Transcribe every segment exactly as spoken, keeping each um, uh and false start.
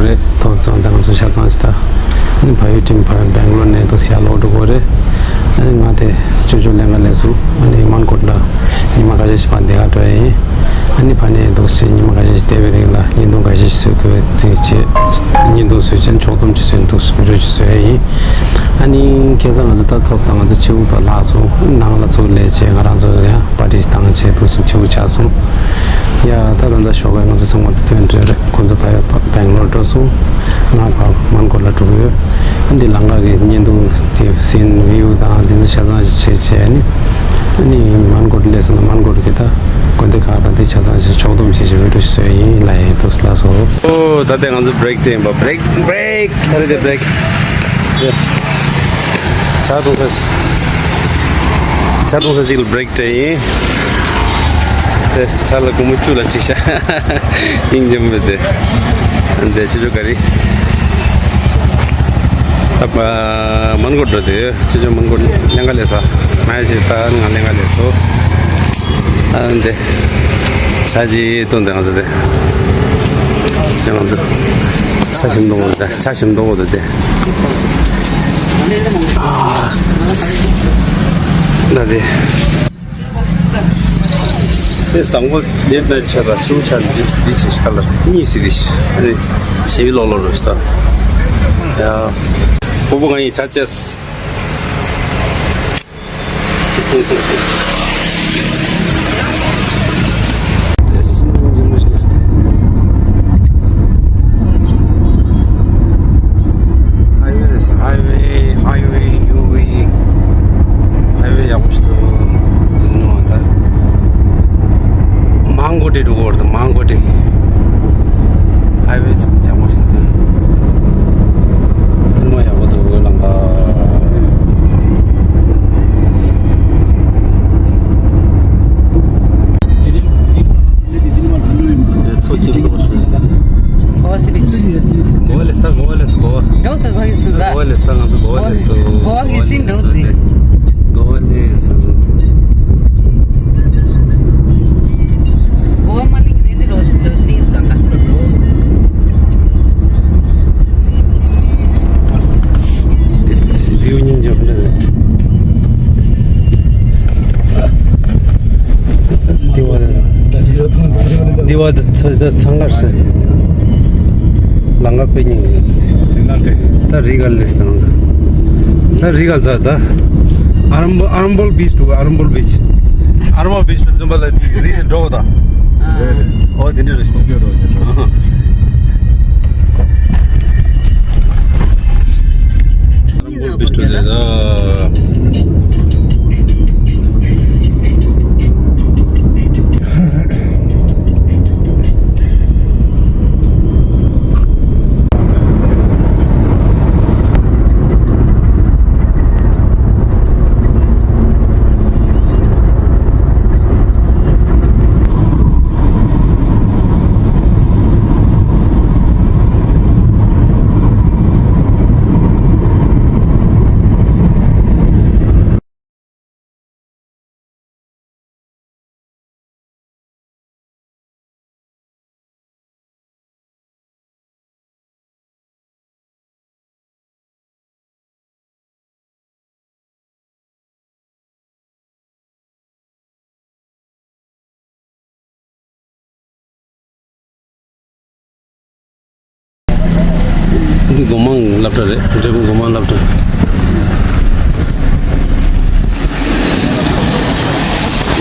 རེད། ཐོབ་ཙང་ད་ང་ཚོ་ཆ་ཚང་ཞིག་ད། ཨ་ནི་ཕ་ཡུལ་ཁྲིམས་ཕ་ཡུལ་སྦེང་ལོར་ནས་འདུག་ཡར་ལོག་འགྲོ་གི་རེད། ཨ་ནི་ང་དེ་ཅོ་ཅོ་ལྷན་ཁང་ལས་སུ་ཨ་ནི་མན་གོ་ལ་ཉི་མ་ཁ་ཤས་ཤིག་ཕར་འདི་ག་འགྲོ་ཡ་ཡིན། ཨ་ནི་ཕ་ནས་འདུག་སེ་ཉི་མ་ཁ་ཤས་ཤིག་བསྡད་པའི་རིང་ལ་བརྙན་ཐུང་ཁ་ཤས་ཤིག་བཟོས་ཐུབ་པའི་དེ་བྱས། བརྙན་ཐུང་བཟོས་བྱས་ཕྱོགས་བསྡོམས་ཅིག་བཟོས་འདུག་བི་ཌིའོ་ཅིག་བཟོ་ཡ་ཡིན། ཨ་ནི་ཁ་སང་ང་ཚོ་ད་ཐོབ་ཙང་ང་ཚོ་ཕྱི་དབུགས་ཕར་ལྷག་སོང་། ནང་ལ་ཚུར་སླེབས་བྱས་ང་རང་ཚོ་ཡང་པར་ཊི་ཞིག་བཏང་བྱས་འདུག་སེ་ཕྱི་དབུགས་ཆག་སོང་། ཡ་ད་ད་ལྟ་ཞོགས་ཀས་ང་ཚོ་ཚང་མ་ཐོན་འགྲོ་རེད། ཁོང་ཚོ་ཕ་ཡུལ་སྦེང་ལོར་འགྲོ་སོང་། ང་ཕར་མན་གོ་ལ་འགྲོ་གི་ཡོད། འདི་ལམ་ཁ་གི་བརྙན་ཐུང་དེ་སིན་བིའུ་དང་དེ་ཚོ་ཆ་ཚང་ཞིག་བྱས་བྱས་ནི། ཨ་ནི་མན་གོ་སླེབས་སོང་ན་མན་གོ་གི་ད་དགོན་སྡེ་ཁག་དང་དེ་ཆ་ཚང་ཞིག་ཕྱོགས་བསྡོམས་བྱས་བྱས་བི་ཌིའོ་ཞིག་བཟོ་ཡ་ཡིན་ལ། ཡིན་འདུག་ལགས་སོ། ཨོ་ད་ལྟ་ང་ཚོ་བྷི་རེག་དེ་ཡིན་པ། བྷི་རེག་བྷི་རེག་ཨ་རེ་དེ་བྷི་རེག་ཇ་འཐུང་ས། ཇ་འཐུང་ས་གཅིག་ལ་བྷི་རེག་སྤྲད་ཡིན། དེ་ཇ་ལ་སྒོར་མོ་བཅུ་ལ་གཅིག་བཞག་ཡིན་འཇམ་པོ་དེ། འདི་ཆུ་ཆུ་ག་རི། ཨ་མན་གོ་འགྲོ་དེ་ཆུ་ཆུ་མན་གོ་ལེན་ག་ལས་ས། མ་ཡ་ཞིག་ད་ང་ལེན་ག་ལས་སོ། ཨ་འདི། ཇ་ཅིག་འཐུང་དེ་ང་ཚོ་དེ། ང་ཚོ་ཇ་ཞིམ་མདོག་དེ་ཇ་ཞིམ་མདོག་དེ་དེ། ད་དེ། དེ་དང་པོ་ལེབ་ན་ཆ་ར་སུ་ཆ་འདི་འདི་ཆ་ཤ་ལ་གཉིས་སི་དེ་ཤ་རེ་ཞེ་བི་ལོག་ལོག་རུ་སྟ། ཡ། པོ་པོ་གང་ཡིན་ཆ་ཅེས། Highway, highway, highway. Highway ཡག་པོ་ཞིག་འདུག་ཡིན་ནོ་ད། མང་གོ་ཏི་འགྲོ་གི་ཡོད་རེད། མང་གོ་ཏི། Highway ཡག་པོ་ཞིག་འདུག་ཐུར་མ་ཡག་པོ་འདུག་ལམ་ཁ། འདི་མཚོ་སྐྱིད་པོ་ཞིག་འདུག་གོ་བ་སི་བིཆ། གོ་བ་ལས་ད་གོ་བ་ལས་གོ་བ། འགྲོ་ས་གོ་ཡི་སུ་ད། གོ་བ་ལས་ད་ང་ཚོ་གོ་བ་ལས་སུ། གོ་བ་གི་སིན་འགྲོ་དེ། གོ་བ་ལས་སུ། གོ་བ་མ་ལིང་ནི་འདི་རོ་རོ་ནི་དང་། བིའུ་སྙིང་རྗེ་པོ་འདུག་འདི་བ་འདི་བ་འདི་ཚ་ཚ་ཚང་གར་ཟེར། ལམ་ཁ་དཔེ་སྙིང་རྗེ། ད་རི་ག་ལས་དང་ཚ། ད་རི་ག་ཚ་ད། ཨ་རམ་ཨ་རམ་བོལ་བིཆ་འདུག་ཨ་རམ་བོལ་བིཆ། ཨ་རམ་བོལ་བིཆ་ལ་འཛུམ་པ་ལ་རི་འགྲོ་ད། ཨོ་དེ་འདྲ་རེད། སྟུ་ཌིའོ་རེད་ད། འདི་སྒོ་མང་སློབ་གྲྭ་རེད། འབྲས་སྤུངས་སྒོ་མང་སློབ་གྲྭ།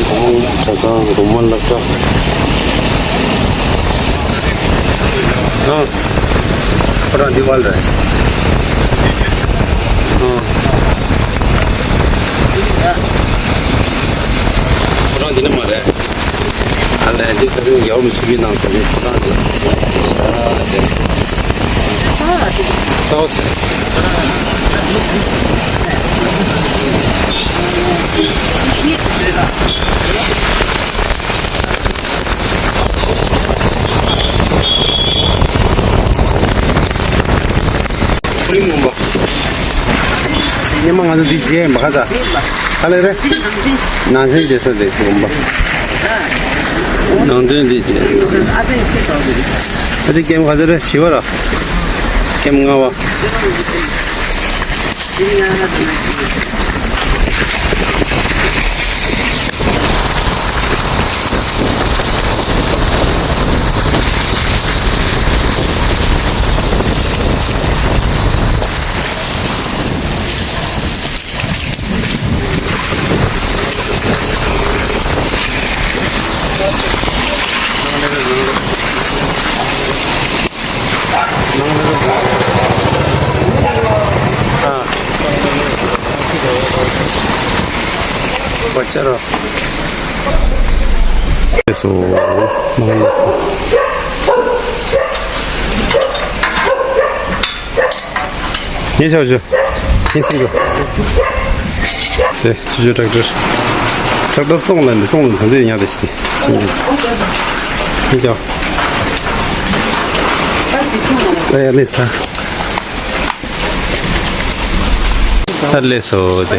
སྒོ་མང་གྲྭ་ཚང་སྒོ་མང་སློབ་གྲྭ། ཨ། ཁོ་རང་འདི་བལ་རེད། ཨ། ཁོ་རང་འདི་ནས་མ་རེད། ཨ་ལས་འདི་ཁ་སང་རྒྱལ་བ་རིན་པོ་ཆེ་གནང་ས་འདི་ཁོ་རང་རེད། ཨ་ལས། སའོ་ཐི། ཉི་མ་ང་ཚོ་འདི་རྗེས་མ་ཁ་ཚ། ཨ་ལས་རེད། ནང་ཆེན་རྗེས་ས་དེ་སྒོམ་པ། ནང་དོན་འདི་རྗེས། ཨ་ཅེ་ཀེམ་ག་ཚོད་རེད། བཞི་པ་ར། ཀེམ་ལྔ་པ། ངས་ཆོག་ཆུ། ངས་སྲིད་གོ། དེ་ཆུ་ཆུ་ཊེག་ཊར། ཊེག་ཊར་བཙོང་ལ་འདི་བཙོང་ལ་ད་འདི་ཉག་དེ་ཞིག་དེ། ཡིན་ཀྱང་། ད་ཡར་སླེབས་ད། ད་སླེབས་སོ་དེ།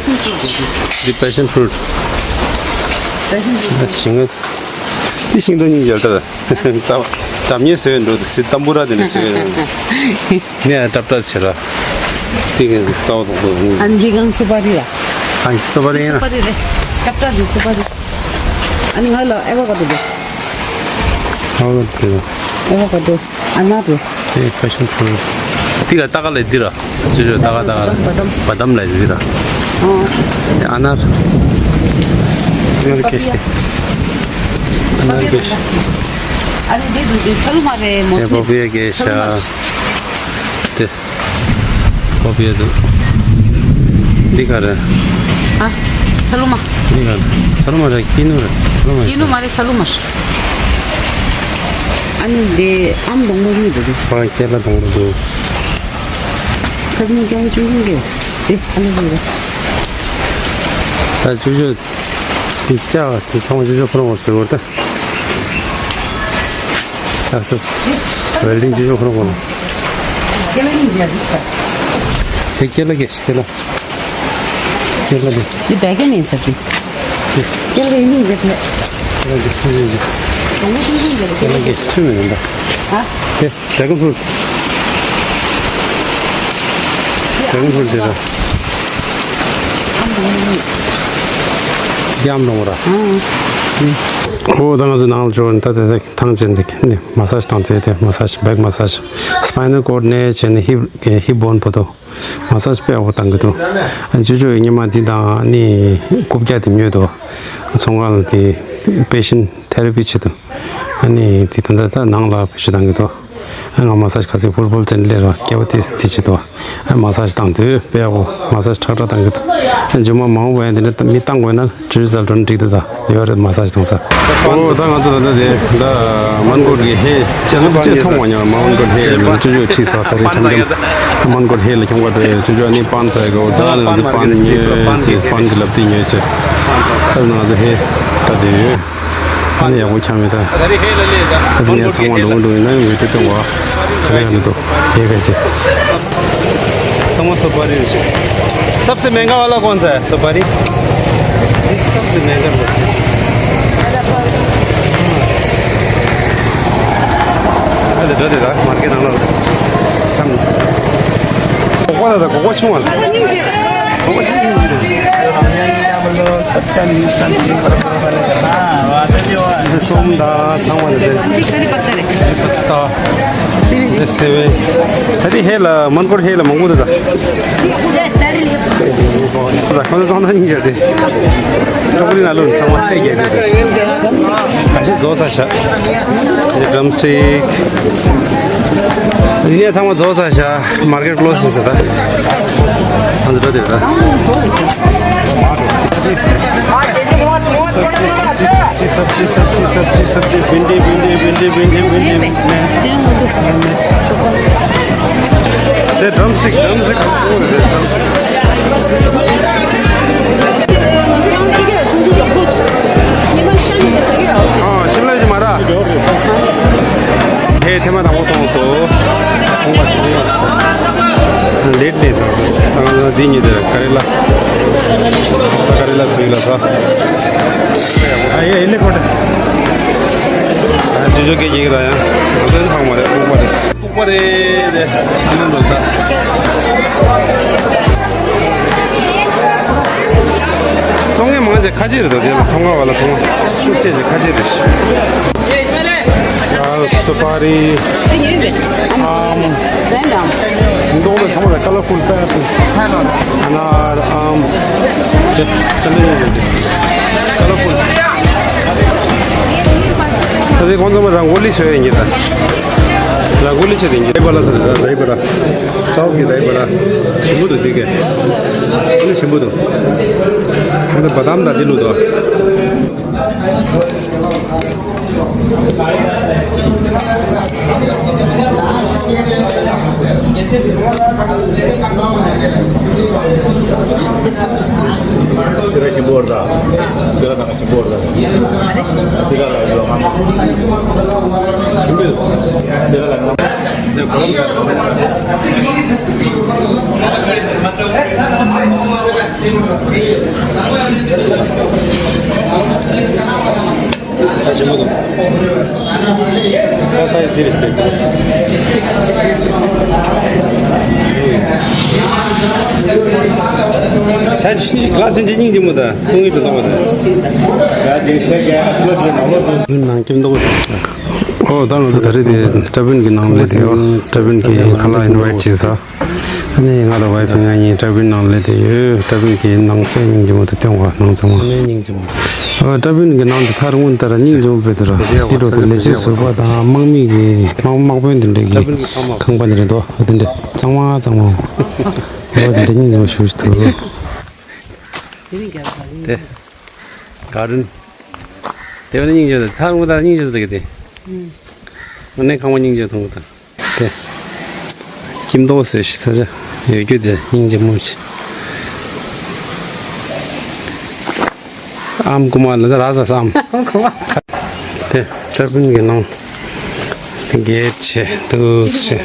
འདི་པེ་ཤན་ཕུ་རུ་ཊི། ད་ཤིང་ང་། འདི་ཤིང་སྡོང་གཉིས་ཡོད་ད། རྩ་བ། འགྲམ་ཉེ་བཟོས་འགྲོ་དེ་སི་ཏམ་བུ་ར་དེ་ནས་བཟོས་ཡོད། ནས་ཏབ་ཏབ་བྱེད་ར། དེ་གི་རྩ་བ་དང་པོ། ཨ་ནི་འདི་གང་སུ་པ་རི་ལ། ཨ་ནི་སུ་པ་རི་ཡིན་ན། སུ་པ་རི་རེད། ཏབ་ཏབ་འདི་སུ་པ་རི། ཨ་ནི་ང་ལ་ཨེ་བ་ཀ་ཏོ་འདུག་ཨེ་བ་ཀ་ཏོ། ཨེ་བ་ཀ་ཏོ། ཨ་ན་རུ། དེ་པེ་ཤན་ཕུ་རུ་ཊི། དེ་ག་ཏ་ག་ལ་འདི་ར། ཅུ་ཅུ་ཏ་ག་ཏ་ག་ལ། བ་དམ། བ་དམ་ལ་འདི་ར། ཨ་ན་རུ། ཨ་ན་རུ་ཀེ་ཤི། ཨ་ན་རུ་ཀེ་ཤི། ཨ་རེ་འདི་འདུག་འདི་ཚ་ལུ་མ་རེད་མོ་སི་མི། དེ་པོ་པི་ཡ་ཀེ་ཤ། ཚ་ལུ་མ་རེད། དེ། ཀོ་པི་ཡ་འདུག་འདི་ག་རེད། ཨ། ཚ་ལུ་མ། འདི་ག་རེད། ཚ་ལུ་མ་རེད། ཀི་ནུ་རེད། ཚ་ལུ་མ་རེད། ཀི་ནུ་མ་རེད། ཚ་ལུ་མ་རེད། ཨ་ནི་འདི་ཨམ་སྡོང་པོ་གཉིས་འདུག་འདི། ཨ་ཀེ་ལ་སྡོང་པོ་འདུག་ཁ་སང་ཀེ་ལ་ཆུང་ཆུང་གི། འདི་ཨ་ནི་འདི་རེད། ད་ཅུ་ཅུ། དེ་ལྕགས་དེ་ཚང་མ་ཅུ་ཅུ་ཁོ་རང་ངོ་ཟེར་བར་ད། ལྕགས་སོ་སོ། ཝེལ་ཌིང་ཅུ་ཅུ་ཁོ་རང་ངོ་ལ། དེ་སྐེ་ལ་གེ་སྐེ་ལ། སྐེ་ལ་གེ། འདི་བད་ཀན་ནས་ཟེར་གི། སྐེ་ལ་གེ་ཡིན་ཟེར་གི། སྐེ་ལ་གེ་ཚུལ་མིན་འདུག་སྐེ་ལ་གེ་ཚུལ་མིན་འདུག་ཨ། དེ། ཌེ་གོན་ཕུ་རུཊ། ཌེ་གོན་ཕུ་རུཊ་དེ་ར། ཡམ་ནོ་ར། ཨོ་ད་ང་ཚོ་ནང་ལ་འབྱོར་ནས་ད་དེ་དེ་ཐང་ཆེན་འདི་འདི་མ་སཱ་ཇི་བཏང་དེ་དེ་མ་སཱ་ཇི་བེག་མ་སཱ་ཇི། སི་པའི་ནལ་ཀོཌ་ནས་བྱས་ནས་ཧིབ་ཧིབ་བོན་བར་དུ་མ་སཱ་ཇི་དཔེ་ཡག་པོ་བཏང་གི་འདུག་ཨ་ཅོ་ཅོ་ཉི་མ་འདི་དང་ནི་རྐུབ་བཀྱག་དེ་ཉོས་འདུག་ཚོང་ཁང་ལ་དེ་པེ་ཤན་ཐེ་ར་པི་བྱེད་དུ། ཨ་ནི་དེ་ད་ལྟ་ད་ནང་ལ་བེད་སྤྱོད་བཏང་གི་འདུག་ཨ་ང་མ་སཱ་ཇི་ག་ཚོད་ཕུར་ཕུར་ཙམ་སླེབས་རོགས་སྐྱེ་བ་དེ་དེ་བྱེད་དོ། ཨ་མ་སཱ་ཇི་བཏང་དུས་དཔེ་ཡག་པོ་མ་སཱ་ཇི་ཁྲག་ཁྲག་བཏང་གི་འདུག་ཨ་མཇུག་མ་མ་འོངས་པ་ཡང་དེ་འདྲ་མི་བཏང་དགོས་ན་ཅུ་ཅུ་ཙལ་འགྲོ་ན་འགྲིག་འདུག་ད་ཡོད་རེད་མ་སཱ་ཇི་བཏང་ས། ཨོ་ད་ང་ཚོ་ད་ལྟ་དེ་ད་མན་གོ་གི་ཧེ་ཅེ་ལ་ཅེ་མཐོང་བ་ཉག་མན་གོ་ཧེ་ལ་ཅུ་ཅུ་ཁྲིད་ས་ད་རེད་འཆམ་འཆམ། མན་གོ་ཧེ་ལ་འཁྱམ་ག་འགྲོ་ཡོད་ཅུ་ཅུ་ཨ་ནི་པན་ཚ་གོ་ད་ང་ཚོ་པན་ཉོས་ཅེ་པན་གི་ལབ་དེ་ཉོས་ཅེ། ད་ང་ཚོ་ཧེ་ད་དེ་ཡོད། ཨ་ནི་ཡག་པོ་ཆགས་མེད་ད། ད་དེ་ནས་ཚང་མ་འགྲོ་འགྲོ་ཡིན་ན་ཡང་འོས་ཏེ་སྟོན་བ། ག་རེ་ག་རེ་འདུག་ཡེ་ག་ཅི། ཚང་མ་སོ་པ་རི་རེད། सबसे महंगा वाला कौन सा है? सुपारी। सबसे महंगा वाला। ཨ་དེ་འདྲ་དེ་ད་མར་ཀེ་ནང་ལ། ཁམ། གོ་གོ་ད་ད་གོ་གོ་ཆུང་བ། གོ་གོ་ཆུང་ཆུང་རེད། འདི་སོམ་ད་ཚང་བ་རེད། ད་འདི་སེ་བའི། ད་འདི་ཧེ་ལ་མོན་གྷོ་ཧེ་ལ་མང་པོ་འདུག་ད། ད་ཁོ་ཚོ་ཚང་ད་སྙིང་རྗེ་དེ། ཀྲོ་ཀྲི་ན་ལོ་ཚང་མ་ཚད་རྒྱས་དེ། ཁ་ཤས་རྫོགས་ཚར་ཤག་འདི་ཌམ་སི་ཊིག་འདི་ནས་ཚང་མ་རྫོགས་ཚར་ཤག་མར་ཀེཊ་ཀློ་སི་ཡིན་ཟེར་ད། ང་ཚོ་འགྲོ་དེ་རེད་ད། सब्जी सब्जी सब्जी सब्जी सब्जी भिंडी भिंडी भिंडी भिंडी भिंडी भिंडी भिंडी। 네, drumstick, drumstick. ཨ། ཤིམ་ལ་ཅི་མ་ར། ཧེ་ཐེ་མ་དང་པོ་གཏོང་སོ། ལེཊ་ནས་ཚར་སོང་། ང་འདི་ཉིད་དེ་ཀ་རེ་ལ། ད་ཀ་རེ་ལ་སུ་ཡི་ལ་ས། ཨ་ཡེ་ཨེ་ལེ་ཁོ་ད། ཨ་ ཅོ་ཅོ་སྐད་རྒྱག་གི་ར་ཡང་། འོ་དེ་ཧང་མ་རེད། ལྐུགས་པ་རེད། ལྐུགས་པ་རེད་དེ། ཨ་ནི་འགྲོ་ད། ཚོང་ངེ་མང་ཆེ་ཁ་ཆེ་རེད་དོ། དེ་ལ་ཚོང་ཁང་བ་ལ་ཚོང་ཤུགས་ཆེ་ཆེ་ཁ་ཆེ་རེད། ཨ་སུ་པ་རི། ཨམ། མདོག་ལ་ཚང་མ་ལ་ཁ་ལར་ཕུལ་པ་ཡ་ཕུལ། ཨ་ན་ཨམ། ཁ་ལར་ཕུལ། ད་དེ་ཁོང་ཚང་མ་རང་གོ་ལི་ཤོད་ཡིན་གྱི་ད། རང་གོ་ལི་ཤོད་ཡིན་གྱི། ད་ཡི་པ་ལ་ས་རེད། ད་ཡི་པ་ལ། སའོ་གི་ད་ཡི་པ་ལ། ཞིམ་པོ་འདུག་དེ་གས། ཨ་ནི་ཞིམ་པོ་འདུག་ཁོང་ཚོ་བ་དམ་ད་དེ་ལུགས་འདུག་སེ་ར་ཞིམ་པོ་རེད་ད། སེ་ར་ད་ག་ཞིམ་པོ་རེད་ད། སེ་ར་ལ་ཡོད་ང་མ། ཞིམ་པོ་ཡོད། སེ་ར་ལ་ང་མ། ཆ་ཆེན་པོ་འདུག་ཆ་སའི་ཟིར་སྟེགས། ཆ་ཆི་ག་སེན་ཅི་སྙིང་རྗེ་མོ་ད་ཐུང་ངེ་དུ་གཏོང་བ་ད། ཡུན་ནང་ཁྱིམ་ཐོག་ཨོ་ད་ང་ཚོ་ད་རེས་དེ་ཏྲ་བིན་གི་ནང་ལས་དེ་ཡོ། ཏྲ་བིན་གི་ཁ་ལག་ཨིན་ཝའིཊ་བྱས་ས། ཨ་ནི་ང་དང་ཝའི་ཕི་ང་གཉིས་ཏྲ་བིན་ནང་ལས་དེ་ཡོད། ཏྲ་བིན་གྱི་ནང་ཆེ་སྙིང་རྗེ་མོ་དེ་སྟོན་བ་ནང་ཚང་མ། ཨ་ནི་སྙིང་རྗེ་མོ། ཨ་ཏྲ་བིན་གྱི་ནང་དེ་ཐར་སྔོན་ལྟར་སྙིང་རྗེ་མོ་དཔེ་དེ་ར་དེ་འགྲོ་དེ་ལས་ཅི་ཟུར་པ་དང་དམག་མི་གི་དམག་དམག་དཔོན་དེ་འདྲས་ཀྱི་ཁང་པ་འདི་རེད་དོ། དེ་འདྲས་གཙང་མ་གཙང་མ། ཨོ་དེ་འདྲས་སྙིང་རྗེ་མོ་ཞུ་ཞུ་ཐུབ། དེ་ག་རིན། དེ་བས་ན་སྙིང་རྗེ་མོ་དེ་ཐར་སྔོན་ལྟར་སྙིང་རྗེ་མོ་དེ་གི་དེ། ཨ་ནི་ཁང་པ་སྙིང་རྗེ་མཐོང་གི་དང་། དེ། ཁྱིམ་ཐོག་སོས་ཤི་ས་ཆ་ཡོད་རྒྱུ་དེ་སྙིང་རྗེ་མོ་ཆེ། ཨམ་ཀུ་མ་ལ་ད་ར་ས་སམ། དེ་ཏར་པིན་གྱི་ནང་། དེ་གེ་ཆེ་དུ་ཆེ།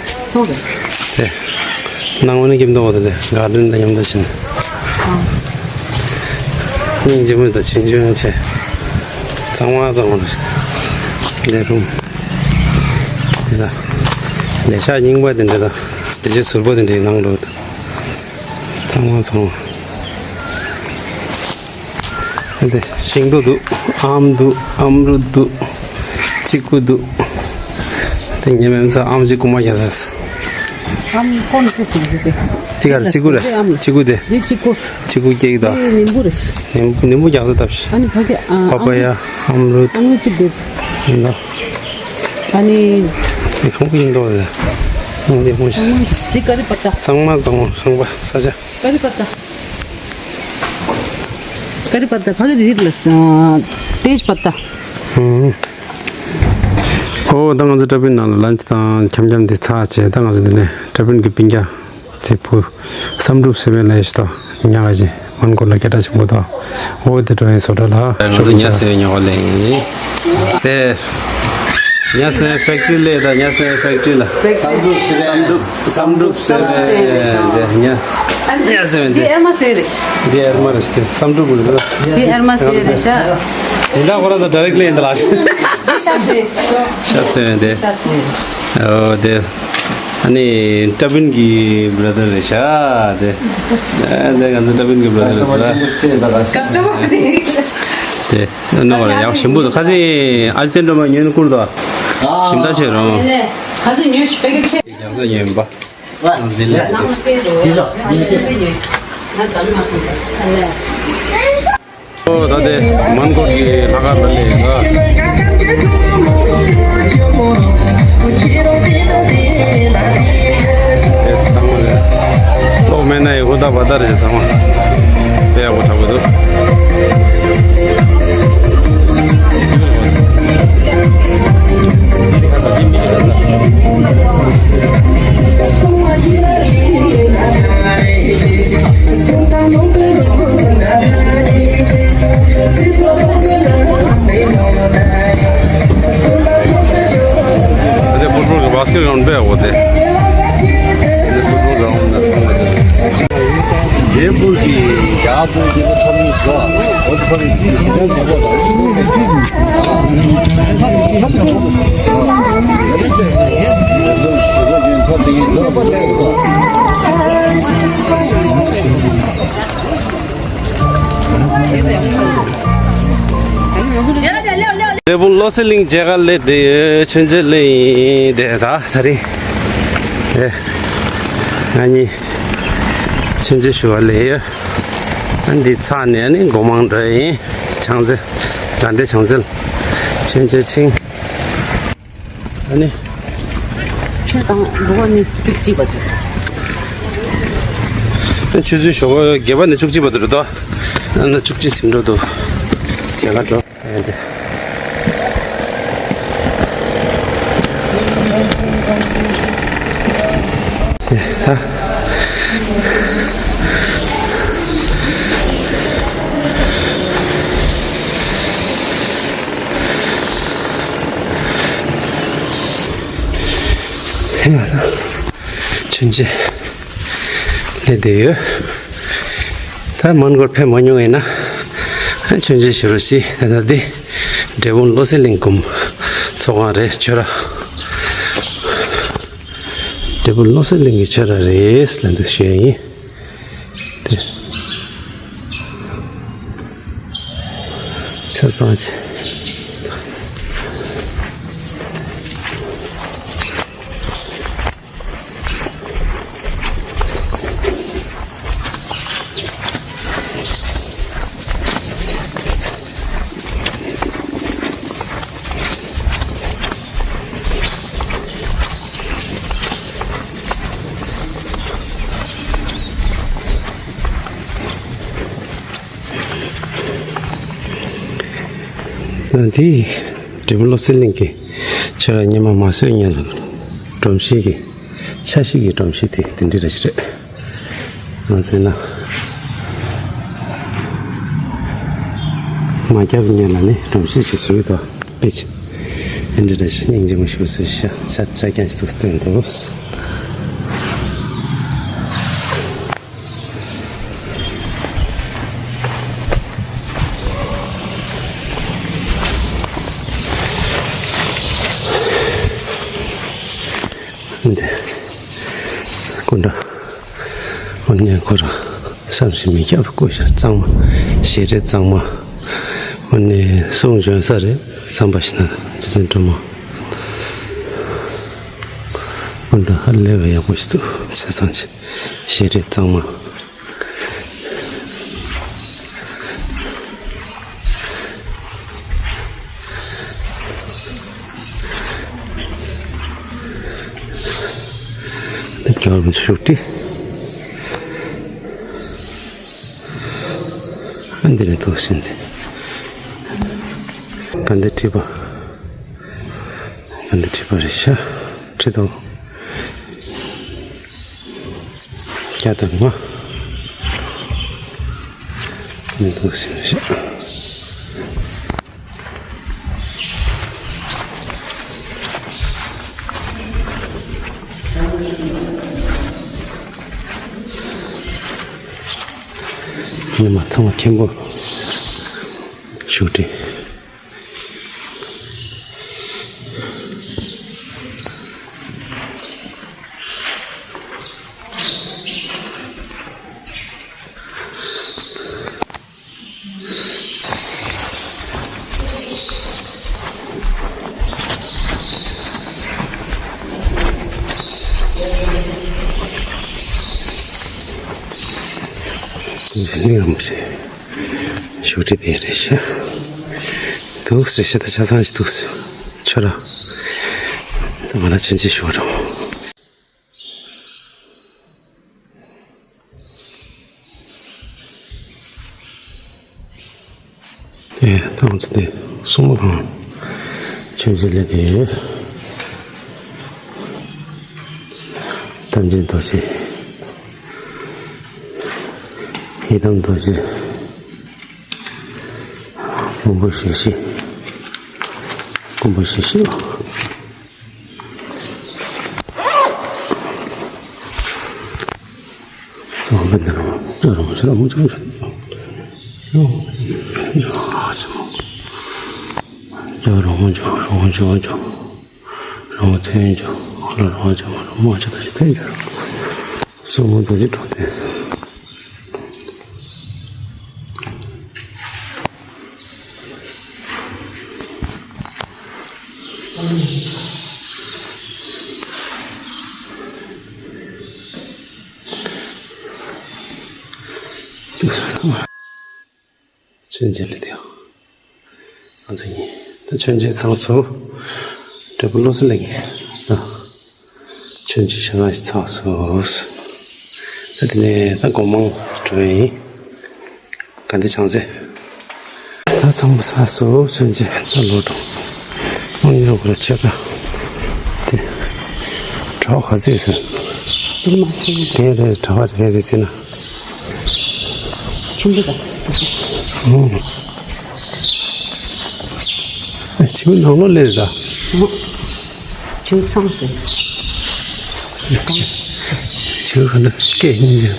དེ། ནང་བ་ནི་ཁྱིམ་ཐོག་དེ་དེ་ག་དྲིན་དང་མཉམ་དུ་ཕྱིན། སྙིང་རྗེ་མོ་དང་ཆུང་ཆུང་ཆེ། གཙང་མ་གཙང་མ་རེད། ལས་རུང་། དེ་ལ། ལས་ཤག་རྙིང་པ་དེ་འདྲ་དང་། དེ་རྗེས་ཟུར་པ་དེ་འདྲའི་ནང་འགྲོ་དང་། གཙང་མ་གཙང་མ། དེ་ཤིང་ཏོག་འདུག་ཨམ་འདུག་ཨམ་རུ་འདུག་ཅི་ཀུ་འདུག་དེ་ཉེ་མེམ་ས་ཨམ་ཅི་ཀུ་མ་རྒྱ་ས། ཨམ་ཀོན་ཅི་སི་ཟི་དེ། ཅི་གར་ཅི་ཀུ་རེད། ཅི་ཀུ་དེ། དེ་ཅི་ཀུ། ཅི་ཀུ་ཀེག་དང་། དེ་ནིམ་བུ་རེད། ནིམ་ནིམ་བུ་རྒྱ་ས་ཏབ་ཤི། ཨ་ནི་ཕ་གི་ཨ། པ་པ་ཡ་ཨམ་རུ། ཨམ་རུ་ཅི་འདུག་ཡིན་ན། ཨ་ནི། དེ་ཁང་པ་ཡིན་འགྲོ་རེད། ཁང་པ་ཡིན་ཧོང་ཤི། འདི་ཀ་རི་པ་ཏ། གཙང་མ་གཙང་མ་ཁང་པ་ས་ཆ། ཀ་རི་པ་ཏ། ཀ་རི་པ་ཏ་ཕ་གི་རིགས་ལ་ས། ཏེཇ་པ་ཏ། ཨོ་ད་ང་ཚོ་ཏྲ་པིན་ནང་ལ་ལན་ཅི་དང་འཁྱམ་འཁྱམ་དེ་ཚར་བྱས། ད་ང་ཚོ་འདི་ནས་ཏྲ་པིན་གི་སྤུན་ཀྱག་ཚེ་ཕུ་བསམ་གྲུབ་ཟེར་བའི་ལས་ཤི་ཏོ་ཉག་ག་ཅི་མོན་གྷོ་ལ་སྐད་གྲགས་ཆེན་པོ་དང་། ཨོ་དེ་འགྲོ་ཡིན་བཟོ་གྲྭ་ལ་ང་ཚོ་ཉ་ཟེར་བའི་ཉོ་ག་ལེ་ཡིན། དེ། ཉ་སེ་ཕེག་ཊི་རི་ལས་དང་ཉ་སེ་ཕེག་ཊི་རི་ལ། བསམ་གྲུབ་ཟེར་བས། བསམ་གྲུབ་བསམ་གྲུབ་ཟེར་བས། དེ་ཉ། ཉ་ཟེར་བས་དེ། དེ་ཨེར་མ་ཟེར་རེད། དེ་ཨེར་མ་རེད་དེ་བསམ་གྲུབ་རེད་ལ། དེ་ཨེར་མ་ཟེར་རེད་ཤག་ཡིན་ད་ཁོ་རང་ཚོ་ཌའི་རེག་ལི་ཡིན་ད་ལ། ཤ་ཟེར། ཤ་ཟེར་བས་དེ། ཤ་ཟེར། ཨོ་དེ། ཨ་ནི་ཏྲ་པིན་གྱི་བྷ་ར་དར་རེད་ཤག་དེ། ཨ་དེ་ང་ཚོ་ཏྲ་པིན་གྱི་བྷ་ར་དར་རེད་ད། ཀ་སི་ཊ་མར་དེ། དེ། ཨ་ནི་ཡག་ཞིམ་པོ་འདུག་ཁ་སང་ཨ་ཅི་ཏན་འགྲོ་མ་ཉོས་ནི་བསྐུར་དོ། ཞིམ་ད་ཆེ་རང་། ཁ་སང་ཉོས་ཤི་པེ་ཀེ་ཊི་ཆེ། ཡག་ས་ཉོས་ཡིན་པ། ང་ཟིན་ལེ། ང་ཟིན་ལེ། ང་ཟིན་ལེ། ཨོ་ད་དེ་མོན་གྷོ་གི་ལྷག་དཀར་ལ་ལས་ད། དེ་ཚང་མ་ལས། གློག་མེད་ན་ཡི་ཧུར་ཐག་བ་ད་རེད་ཚང་མ། དཔེ་ཡག་པོ་འཁྲབ་གི་འདུག་ཨ་དེ་ཕུ་ཊོལ་གི་བྷ་སི་ཀེཊ་གི་རང་དཔེ་ཡག་པོ་དེ། ཨ་དེ་ཕུ་ཊོལ་གི་རང་ན་ཚང་མ་དེ། རྒྱལ་པོ་གི་རྒྱལ་པོ་གི་ཁྲོམ་ནི་ཤོ། འོ་དེ་ཕ་གི་གི་སི་ཛན་དེ་གོ་དང་། འབྲས་སྤུངས་བློ་གསལ་གླིང་མཇལ་ཁ་སླེབས་བསྡད་ཡོད། མཆོད་མཇལ་སླེབས་ཡིན་དེ། ད་ད་རིང་ཨེ་ང་གཉིས་མཆོད་མཇལ་ཞུ་བ་སླེབས་ཡོད། ཨ་འདི་ཚགས་ནས་ནི་སྒོ་མང་འདྲ་ཡིན། བྱང་རྩེ། དགའ་ལྡན་བྱང་རྩེ་ལ་མཆོད་མཇལ་ཕྱིན། ཨ་ནི། ཆུ་དང་ལུག་ནི་བཅུ་གཅིག་པ་དེ། ཆུ་ཚོད་ཞོགས་པ་བརྒྱད་པ་ནས་བཅུ་གཅིག་བར་དུ་རེད་དོ། ཨ་ནི་བཅུ་གཅིག་ཟིན་འགྲོ་འདུག་མཇལ་ཁ་འགྲོ། ཨ་ནི། ད། མཆོད་མཇལ་སླེབས་བསྡད་ཡོད། ད་མོན་གྷོར་ཕེབས་མ་མྱོང་ཡིན་ན་མཆོད་མཇལ་ཞུ་རོགས་ཞེས། ད་ལྟ་འདི་འབྲས་སྤུངས་བློ་གསལ་གླིང་སྒོམ་ཚོགས་ཁང་རེད། ཆོས་ར། འབྲས་སྤུངས་བློ་གསལ་གླིང་གི་ཆོས་ར་རེད་ལབ་འདུག་ཞུ་ཡ་ཡིན། དེ། ཆ་ཚང་ཆེ། ད་འདི་འབྲས་སྤུངས་བློ་གསལ་གླིང་གི་ཆོས་ར་སྔོན་མ་མ་བཟོས་སྔོན་ལ་སྒྲོམ་གཞི་གི་ཆ་ཤས་ཀྱི་སྒྲོམ་གཞི་དེ་དེ་འདྲ་ར་ཞིག་རེད། ང་ཚོས་ན་མ་རྒྱབ་སྔོན་ལ་ནི་སྒྲོམ་གཞི་ཞིག་བཟོས་འདུག་དཔེ་ཆ་ཨེ་འདྲ་ར་ཞིག་སྙིང་རྗེ་མོ་ཞིག་བཟོས་ཤག་ཆ་ཆ་རྐྱང་ཞིག་ཏུ་སྟོན་འདུག་འདི་སྐུ་འདྲ། དངོས་གནས་ཁོ་རང་བསམ་ཞིག་མི་ཁྱབ་པ་སྐུ་ཞབས་གཙང་མ། ཞལ་རས་གཙང་མ། དངོས་གནས་གསུང་འབྱོན་ས་རེད་བསམ་པ་ཞིག་ན་རྗེ་བཙུན་སྒྲོལ་མ། སྐུ་འདྲ་ཧ་ལས་པ་ཡག་པོ་ཞིག་འདུག་ཆ་ཚང་ཆེ། ཞལ་རས་གཙང་མ། འབྱོར་བའི་ཤུགས་ཀྱིས། ཨ་འདི་ནས་ཐོག་ཟིན་ཏེ། དགའ་ལྡན་ཁྲི་པ། དགའ་ལྡན་ཁྲི་པ་རེད་ཤག་ཁྲི་དང་། བརྒྱ་དང་ལྔ། ནས་ཐོག་ཟིན་ཤག་ཉི་མ་ཚང་མ་མཁན་པོ་ཞུ་སྟེ། ནི་ཡང་མི་ཤེས། ཞུ་སྟེ་དེ་རེད་ཤག་འདུག་ཟེར་ཤག་ད་ཆ་ཚང་ཞིག་འདུག་ཟེར། ཁྱོད་རང་། ད་ང་ལ་ཕྱིན་ཆད་ཞུ་རོགས། དེ་ཐང་ཚོ་དེ་སྲུང་མ་ཁང་ཆོས་རྗེ་ལས་དེ་ཐམས་ཅད་རྡོ་རྗེ། ཡི་དམ་རྡོ་རྗེ། མགོན་པོ་ཞལ་བཞི། མགོན་པོ་ཞལ་བཞི། ཇོ་རོང་ཇོ་རོང་ཇོ་ཇོ། རོང་ཐོན་ཇོ། ཧ་ལ་རོང་ཇོ་མ་རོང་མ་ཇོ་ད་ཇོ་ཐོན་ཇོ། སོག་མོ་རྡོ་རྗེ་གྲོང་སྡེ། མཚོན་བྱེད་ལས་དེའང་ང་ཚོ་ཡིན། ད་མཚོན་བྱེད་ཚང་སོང་། འབྲས་བུ་བློ་གསལ་ལགས་ཀྱིས་ད་མཚོན་བྱེད་ཆ་ཚང་ཞིག་ཚང་སོང་། ད་དེ་ནས་ད་སྒོ་མང་འགྲོ་ཡིན། དགའ་ལྡན་བྱང་རྩེ། ད་ཚང་མ་ཚང་སོང་། མཚོན་བྱེད་ད་ལོ་འགྲོ། དངོས་གནས་ཁོ་ར་ཆོས་པ་དེ་གྲྭ་བ་ག་ཚོད་ཟེར། དེ་མ་ཟེར། རྒན་རེད། གྲྭ་བ་རེད། རེད་ཟེར་ན། ཆུང་དུ་དང་། ཨོ། ཨ་ཆུ་ནང་ལོགས་སླེབས་ད། ཨོ། ཆུ་ཚང་ཟེར། ཆུ་ག་འདྲ་སྐད་སྙིང་རྗེ།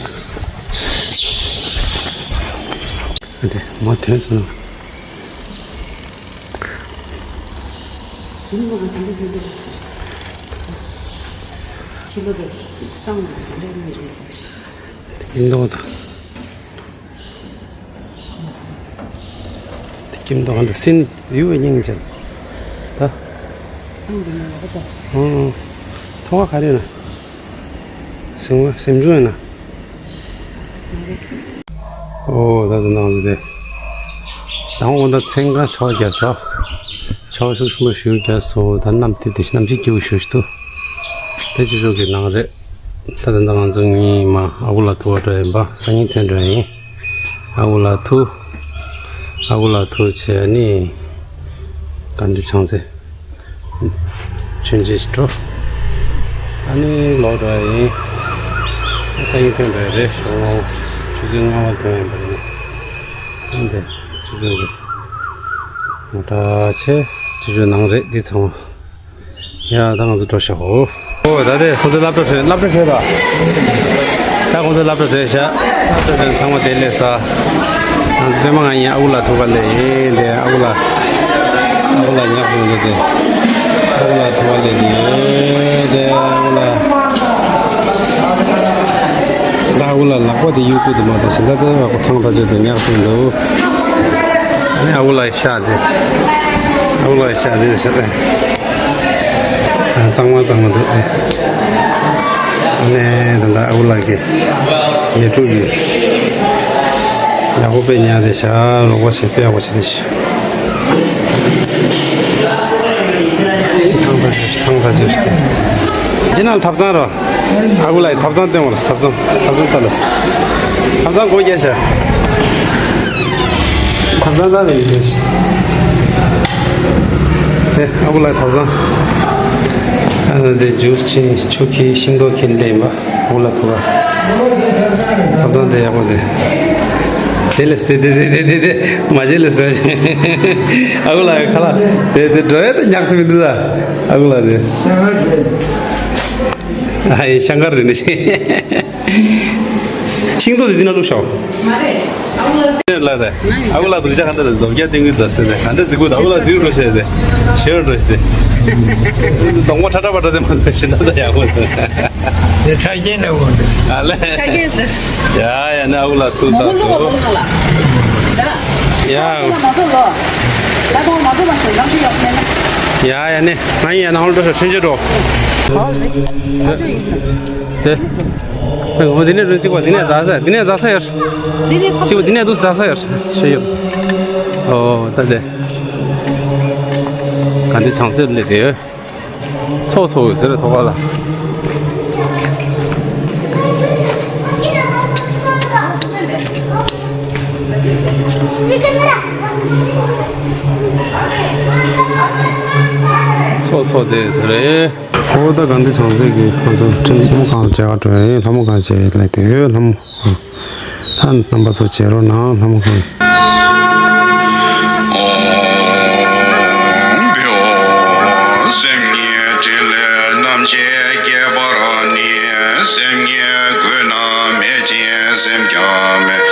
ཨ་དེ་མ་ཐོན་སོང་། ཕྱི་ལོགས་དེ་སང་ག་འདྲ་གཉིས་རེད། ཡིན་མདོག་དང་། དེ་ཁྱིམ་དང་འདི་སིན་ཡུ་བའི་སྙིང་རྗེ། ད། སང་ག་ནས་ལོག་ད། ཧུང་། ཐོག་ཁ་རེ་ན། སེམས་སེམས་ཆུང་ཡིན་ན། ཨོ་ད་དུང་ནང་དུ་དེ། དང་འོ་ད་མཚན་ག་ཆོག་རྒྱ་ས། ཆོག་ཤུགས་ཆུང་མ་ཞུ་རྒྱ་སོ། ད་གནམ་དེ་དེ་གནམ་གཤིས་སྐྱིད་པོ་ཞུ་ཞུ་ཐུ། དེ་ཅི་ཞོག་གི་ནང་རེད། ད་ད་ད་ང་ཚོ་ངའི་མ་ཨ་ཁུ་ལ་ཐུག་པ་འགྲོ་ཡིན་པ། སང་ཉིན་ཐོན་འགྲོ་ཡིན། ཨ་ཁུ་ལ་ཐུག་ཨ་ཁུ་ལ་ཐུག་བྱས་ནི། དགའ་ལྡན་བྱང་རྩེ། མཚོན་བྱེད་ཞིག་འགྲོ། ཨ་ནི་ལོག་འགྲོ་ཡ་ཡིན། སང་ཉིན་ཐོན་འགྲོ་ཡ་རེད། ཞོགས་སྔ་པོ། ཆུ་ཚོད་ལྔ་པ་ཐོན་ཡིན་པ་རེད། ཨ་འདི་ཆུ་ཚོད་ཀྱི་ངོ་དྲག་ཆེ། ཆུ་ཚོད་ནང་རེད་འདི་ཚང་མ། ཡ་ད་ང་ཚོ་འགྲོ་ཤག་ཨོ་ད་དེ་ཁོང་ཚོ་སློབ་གྲྭ་གྲོལ། སློབ་གྲྭ་གྲོལ་ད། ད་ཁོང་ཚོ་སློབ་གྲྭ་གྲོལ་ཤག་སློབ་གྲྭ་གྲོལ་ཚང་མ་དེ་སླེབས་ས། ང་ཚོ་པད་མ་ང་ཡིན། ཨ་ཁུ་ལ་ཐུག་ག་སླེབས་ཡིན། དེ་ཨ་ཁུ་ལ། ཨ་ཁུ་ལ་ཉག་སོང་འདུག་དེ། ཨ་ཁུ་ལ་ཐུག་ག་སླེབས་ཡིན། དེ་ཨ་ཁུ་ལ། ད་ཨ་ཁུ་ལ་ལག་པ་དེ་གཡུག་དགོས་འདུག་མ་གཏོགས་གཞན་དག་དེ་ཨ་ཁུ་ཐང་ཐག་ཆོད་དེ་ཉག་སོང་འདུག་ཨ་ནི་ཨ་ཁུ་ལ་ཤ་དེ། ཨ་ཁུ་ལ་ཤ་དེ་རེད་ཤག་དེ། གཙང་མ་གཙང་མ་འདུག་ཨེ། ཨ་ནེ་ད་ལྟ་ཨ་ཁུ་ལགས་ཀྱི་ཉལ་ཕྲུག་གི་ཡག་པོ་དཔེ་ཉལ་བསྡད་ཤག་རོགས་པ་བྱེད་དཔེ་ཡག་པོ་བྱེད་བསྡད་ཤག་ཐང་ཐག་ཆོད་ཤག་ཐང་ཐག་ཆོད་ཤག་དེ། ཡིན་ནའང་ཐབ་ཚང་རོ། ཨ་ཁུ་ལགས་ཐབ་ཚང་སྟོན་བར། ཐབ་ཚང་ཐབ་ཚང་ལྟ་ལ། ཐབ་ཚང་སྒོ་རྒྱག་ཤག་ཐབ་ཚང་ལྟ་ལ་ཡིན་ཤག་དེ་ཨ་ཁུ་ལགས་ཐབ་ཚང་། ཨ་ནི་དེ་ཇུས་ཁྱེར་ཆུ་ཁྱེར་ཤིང་ཏོག་ཁྱེར་སླེབས་ཡིན་པ། ཨ་ཁུ་ལགས་ཐུག་ག་ཐབ་ཚང་དེ་ཡག་པོ་དེ། དེ་ལས་དེ་དེ་དེ་དེ་དེ་མ་བྱེད་ལས་ཟེར། ཨ་ཁུ་ལགས་ཁ་ལག་དེ་དེ་འགྲོ་ཡ་དེ་ཉག་སེ་མི་འདུག་ད། ཨ་ཁུ་ལགས་དེ། ཨ་ཡེ་ཤང་ཀར་རེད་ནི། ཤིང་ཏོག་དེ་འདི་ན་བླུགས་ཤོག་ལ་རེ། ཨ་ཁུ་ལགས་དུག་ཆ་ག་འདྲ་རེད། ལྡོག་རྒྱ་ཏིང་ངུ་དུ་སྟེ་ག་འདྲ་རྫིག་པོ་འདུག་ཨ་ཁུ་ལགས་རྫིག་རུ་བཤད་དེ། ཤེར་འགྲོ་ཤི་དེ། གདོང་པ་ཁྲ་ཁྲ་པ་ཁྲ་དེ་མ་འདུག་ཤི་ད་ད་ཡག་པོ་འདུག་དེ་ཁྲ་རྒྱན་འདྲ་བོ་འདུག་ཨ་ལེ། ཁྲ་རྒྱན་འདུག་ཡ་ཡ་ནི་ཨ་ཁུ་ལགས་ཐུག་ཚར་སོང་། ཡ། ཡ་ཡ་ནི་ང་ཡི་ཡ་ནང་ལ་འགྲོ་ཤོག་མཚོན་བྱེད་འགྲོ། དེ། འོ་འདི་ནས་རུ་གཅིག་པ་འདི་ནས་འཛག་ས་འདི་ནས་འཛག་ས་ཡོད། གཅིག་པ་འདི་ནས་འདུག་འཛག་ས་ཡོད། ཤེས་ཡོད། ཨོ་ད་དེ། ག་འདི་བྱང་སེམས་སླེབས་དེ་ཡོད། ཚོགས་ཚོགས་ཡོད་ཟེར་ཐོག་ཁ་ལ། ཚོགས་ཚོགས་དེ་ཟེར་རེད། ཨོ་ད་དགའ་ལྡན་བྱང་རྩེ་གི་ཁོང་ཚོ་ཁྲིམས་ལྷ་མོ་གང་མཇལ་བ་འགྲོ་ཡིན། ལྷ་མོ་གང་མཇལ་ལས་དེ་ཡོད་ལྷ་མོ། ད་རྣམ་པ་ཚོ་མཇལ་རོགས་གནང་ལྷ་མོ་གང་། ཨོཾ་བྷྱོ། སེམས་ཉིད་ཕྲིན་ལས་རྣམ་ཤེས་ཁྱད་པར་ནི། སེམས་ཉིད་གོས་རྣམས་མེད་ཅིང་སེམས་ཀྱང་མེད།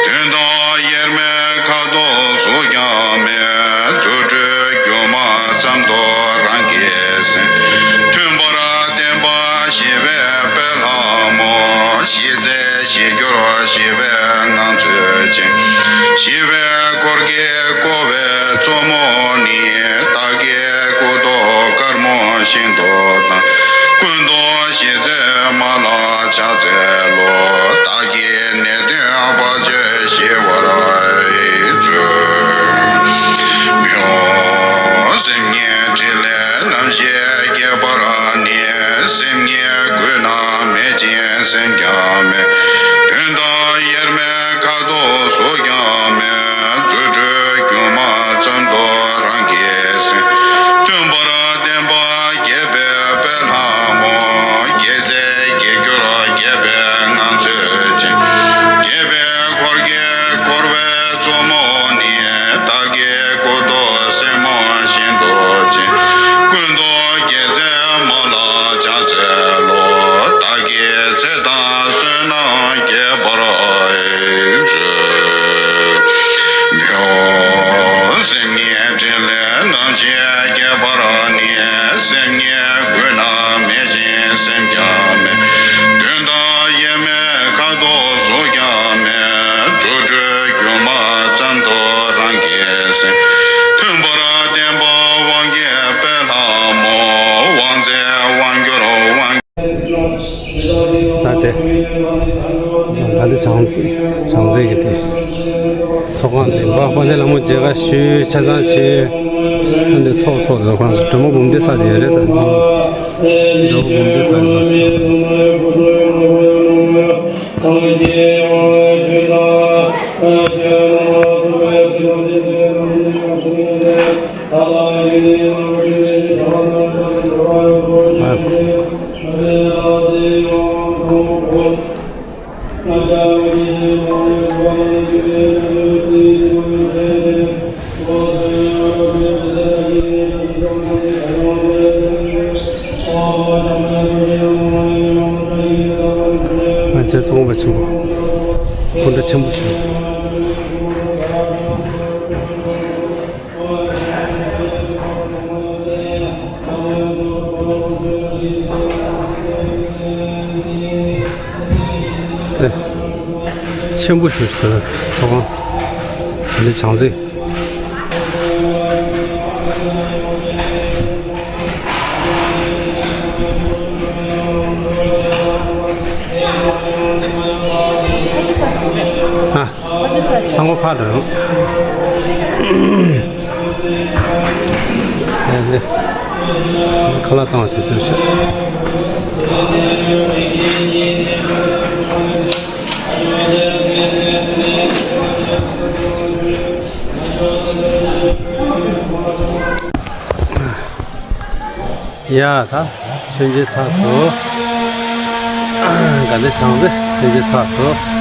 དོན་དམ་དབྱེར་མེད་ཁ་དོག་གཟུགས་ཀྱང་མེད། རྫུ་འཕྲུལ་སྒྱུ་ གྱུར་ཞི་བའི་ངང་ཚུལ་ཅན། ཞི་བའི་འཁོར་གྱིས་བསྐོར་བའི་གཙོ་མོ་ནི། བདག་གི་སྐུ་མདོག་དཀར་མོ་ཤིན་ཏུ་དྭངས། སྐུ་མདོག་ཞི་མཛད་མ་ལ་ཕྱག་འཚལ་ལོ། བདག་གི་ནད་གདོན་བར་ཆད་ཞི་བར་མཛོད། བོད་སེམས་ཉིད་ཕྲིན་ལས་རྣམ་བཞི་རྒྱས་པར་ནི། སེམས་ཉིད་གོས་རྣམས་མེད་ཅིང་སེམས་ཀྱང་མེད། དོན་དམ་དབྱེར་མེད་ཁ་དོག་གཟུགས་ཀྱང་མེད། རྫུ་འཕྲུལ་སྒྱུ་མ་ཙམ་དུ་རང་གིས་ཟིན། མཐུན་པར་བརྟེན་པ་རྒྱས་པའི་དཔལ་ལྷ་མོ། རྒྱལ་སྲས་སྐྱེ་འགྱུར་རྒྱས་པའི་ངང་ཚུལ་ཅན། རྒྱས་པའི་འཁོར་གྱིས་བསྐོར་བའི་གཙོ་མོ་ནི། བདག་གི་སྐུ་མདོག་སེར་མོ་ཤིན་ཏུ་ཅན། སྐུ་མདོག་རྒྱལ་མཚན་མ་ལ་ཕྱག་འཚལ་ལོ། བདག་གི་ཚེ་དང་བསོད་ནམས་རྒྱས་པར་མཛོད། བོད་སེམས་ཉིད་ཕྲིན་ལས་རྣམ་བཞི་རྒྱས་པར་ནི། སེམས་ཉིད་གོས་རྣམས་མེད་ཅིང་སེམས་ཀྱང་མེད། དོན་དམ་དབྱེར་མེད་ཁ་དོག་གཟུགས་ཀྱང་མེད། རྫུ་འཕྲུལ་སྒྱུ་མ་ཙམ་དུ་རང་གིས་ཟིན། མཐུན་པར་བརྟེན་པ་དབང་གི་དཔལ་ལྷ་མོ། དབང་མཛད་དབང་བསྒྱུར་དབང་ད་དེ། ད་འདི་བྱང་རྩེ་བྱང་རྩེ་གི་དེ། ཚོགས་ཁང་ལེན་པ་དཔལ་ལྡན་ལྷ་མོ་མཇལ་ཁ་ཞུས་ཆ་ཚང་བྱས། ཨ་ནི་ཚོགས་ཚོགས་དེ་ཁོང་ཚོ་སྒྲོལ་མ་འབུམ་སྡེ་ས་དེ་ཡོད་རེད་ཟེར། སྒྲོལ་མ་འབུམ་སྡེ་ས་ཡོད། རྗེ་ཙོང་ཁ་པ་ཆེན་པོ་སྐུ་འདྲ་ཆེན་པོ་ཞིག་ཆེན་པོ་ཞིག་ཚོགས་ཁང་། འདི་བྱང་རྩེ། ཨ། ལྷ་མོ་ཕར་འགྲོ་ཡོང་། ཨེ་ནས། ཁ་ལག་བཏང་བ་དེ་ཚོ་བཞག་ཡ་ད་མཆོད་མཇལ་ཚར་སོང་། དགའ་ལྡན་བྱང་རྩེ་མཆོད་མཇལ་ཚར་སོང་།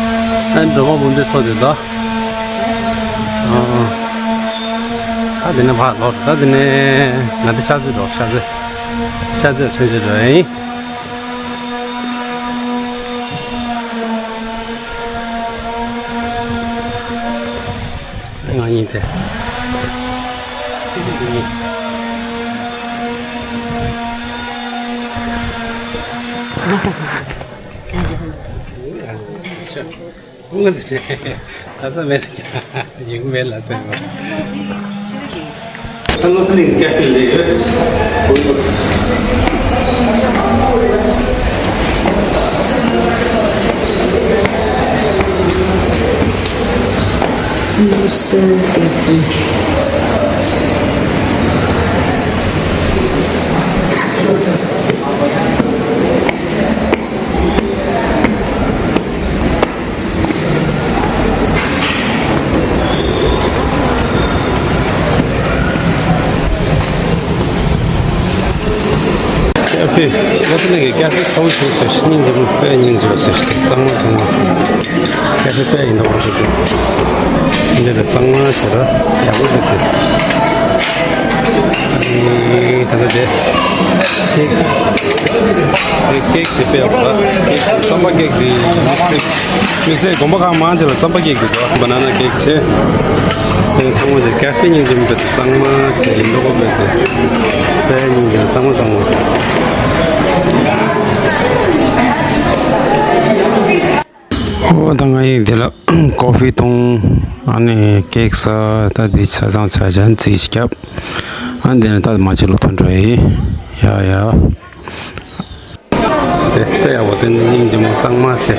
ཨ་ནི་སྒྲོལ་མ་འབུམ་སྡེ་ཚོགས་དེ་ད། ཨ་ཨ། ད་དེ་ནས་ཕར་ལོག་ད་དེ་ནས་ང་དེ་ཤར་རྩེ་འགྲོ། ཤར་རྩེ། ཤར་རྩེ་མཆོད་མཇལ་འགྲོ་ཡིན། ང་ཡིན་ཏེ། ང་འདི་ལ་ས་མེད་ཀྱང་ཡིན་མེད་ལ་ཟེར་བ། ཁ་ལོ་སི་ནི་ཀ་ཧྥེ་ལས་ཡོད། ལོ་སི་ཀ་ཧྥེ། ཀ་ཧྥེ། ལོ་སི་ནང་གི་ཀ་ཧྥེ་ཚ་བོ་ཞིག་ཟེར། སྙིང་རྗེ་མོ་དཔེ་སྙིང་རྗེ་བ་ཟེར། གཙང་མ་གཙང་མ། ཀ་ཧྥེ་དཔེ་ཡིན་འདུག་པ་ཟེར། འདི་ལ་གཙང་མ་ཟེར་ར་ཡག་པོ་འདུག་སྟེ། ཨ་ནི་ད་ལྟ་དེ་ཀེག་དེ་ཀེག་དེ་དཔེ་ཡག་པོ་འདུག་ཀེག་རྩམ་པ་ཀེག་དེ་དམིགས་བསལ་དམིགས་བསལ་དགོན་པ་ཁག་མང་ཆེ་ལ་རྩམ་པ་ཀེག་དེ་འདུག་བ་ན་ན་ཀེག་བྱས། ཨ་ནི་ཚང་མ་ཀ་ཧྥེ་སྙིང་རྗེ་མོ་དཔེ་གཙང་མ་བྱས་ཡིན་འདུག་པ་དཔེ་དེ་དཔེ་སྙིང་རྗེ་གཙང་མ་གཙང་མ། ཨོ། ད་ང་ཡིན་འདི་ལ་ཀོ་ཧྥི་འཐུང་། ཨ་ནི་ཀེག་ཟ། ད་འདི་ཆ་ཚང་ཆ་ཆ་རྩིས་ཤིག་བརྒྱབ། ཨ་འདི་ནས་ད་མ་ཆེ་ལོ་ཐོན་འགྲོ་ཡིན། ཡ་ཡ། དེ་དཔེ་ཡག་པོ། དེ་ནི་སྙིང་རྗེ་མོ་གཙང་མ་ཟེར།